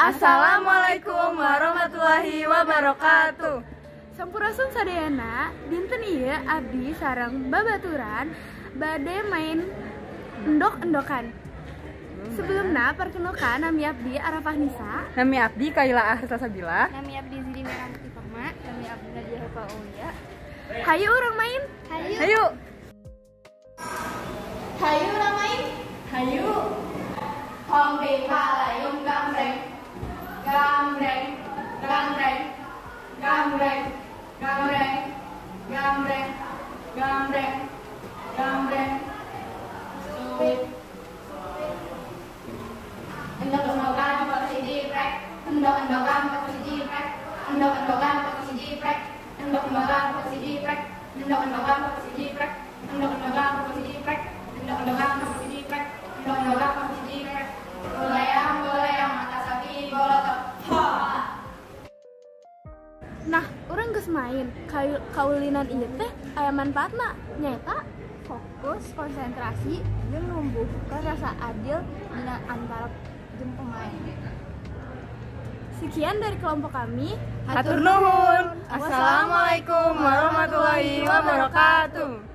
Assalamualaikum warahmatullahi wabarakatuh. Sampurasun sadayana, dinten ieu abdi sareng babaturan bade main endok-endokan. Sebelumna perkenalkan, nami abdi Arafah Nisa. Nami abdi Kaila Ahsa Sabila. Nami abdi Zidi Merah Putih Perma. Nami abdi Nadia Hepa Aulia. Hayu urang main. Hayu. Hayu. Hayu urang main. Hayu. Hong palayung gambreng. Gambreng, gambreng, gambreng, gambreng, gambreng, gambreng, gambreng. Suit. Endok-endokan posisi prek, endok-endokan posisi prek, endok-endokan posisi prek, endok-endokan posisi prek, endok-endokan posisi prek, endok-endokan posisi prek, endok-endokan posisi prek, endok-endokan posisi prek. Goyang, goyang mata sapi bolotok. Ha. Nah, urang geus main. Kaulinan ieu teh aya manfaatna, nyaeta fokus, konsentrasi, jeung numbuhkeun rasa adil dina antara jeung pemain. Sekian dari kelompok kami. Hatur nuhun. Assalamualaikum warahmatullahi wabarakatuh.